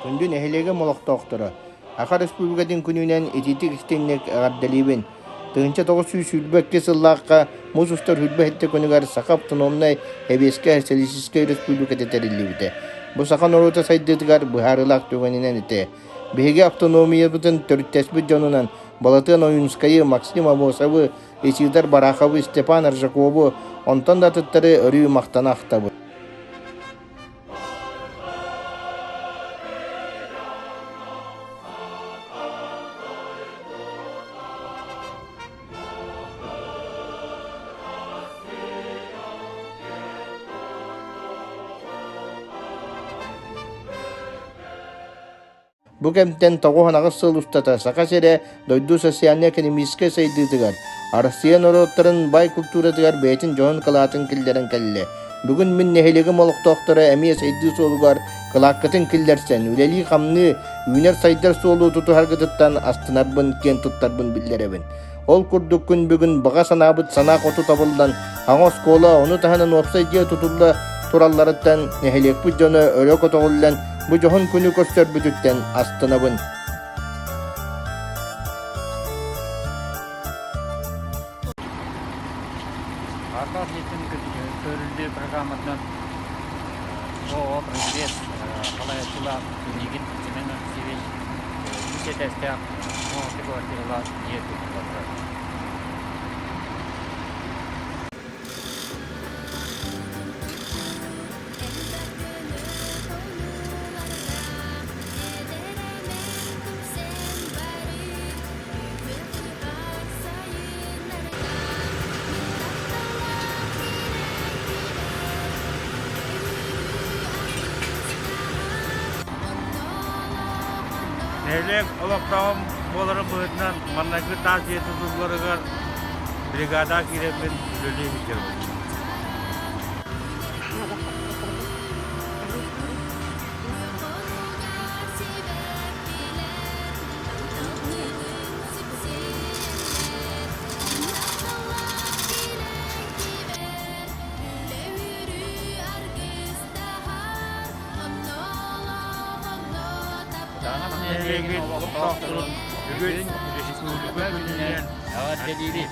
Күндү нэһилиэгим олохтоохторо, Саха Республикатын күнүнэн итиитик истиҥник эҕэрдэлиибин! 1922 сыллаахха муус устар 27 күнүгэр Саха автономнай Сэбиэскэй Социалистическай Республиката тэриллибитэ. Бу саха норуота сайдыытыгар быһаарыылаах түгэнинэн этэ. Биһиги автономиябытын төрүттэспит дьонунан Балатыан Ойуунскайы, Максим Аммосовы, Исидор Бараховы, Степан Аржакову, онтон да атыттары өрүү махтана ахтабыт. Бу кэмтэн 98 сыл устата Саха сирэ дойду социальнай-экономическай сайдыытыгар, Арассыыйа норуоттарын баай культуратыгар бэйэтин дьоһун кылаатын киллэрэн кэллэ. Бүгүн мин нэһилиэгим олохтоохторо эмиэ сайдыы суолугар кылааккытын киллэрсэн, үлэлии-хамныы, үүнэр-сайдар суолу тутуһаргытыттан астынарбын, киэн туттарбын биллэрэбин. Ол курдук күн бүгүн баҕа санаабыт санаа хоту табыллан, саҥа оскуола, ону таһынан уопсай дьиэ тутулла туралларыттан нэһилиэкпит дьоно өрө көтөҕүллэн, бу дьоһун күнү көрсөрбүтүттэн астынабын. Арбах дьиэтин көрүллүү программатынан ООО «Прогресс» салайааччылаах Пинигин Семен Алексеевич үс этээстээх 16 квартиралаах дьиэ тутулла турар. Нэһилиэк олохтооҕум буоларын быһыытынан маҥнайгы таас дьиэ тутулларыгар бригада киирэммин үлэлии сылдьабын. Таҥас нэһилиэгин олохтоохторун бүгүн Республика күнүнэн эҕэрдэлиибит!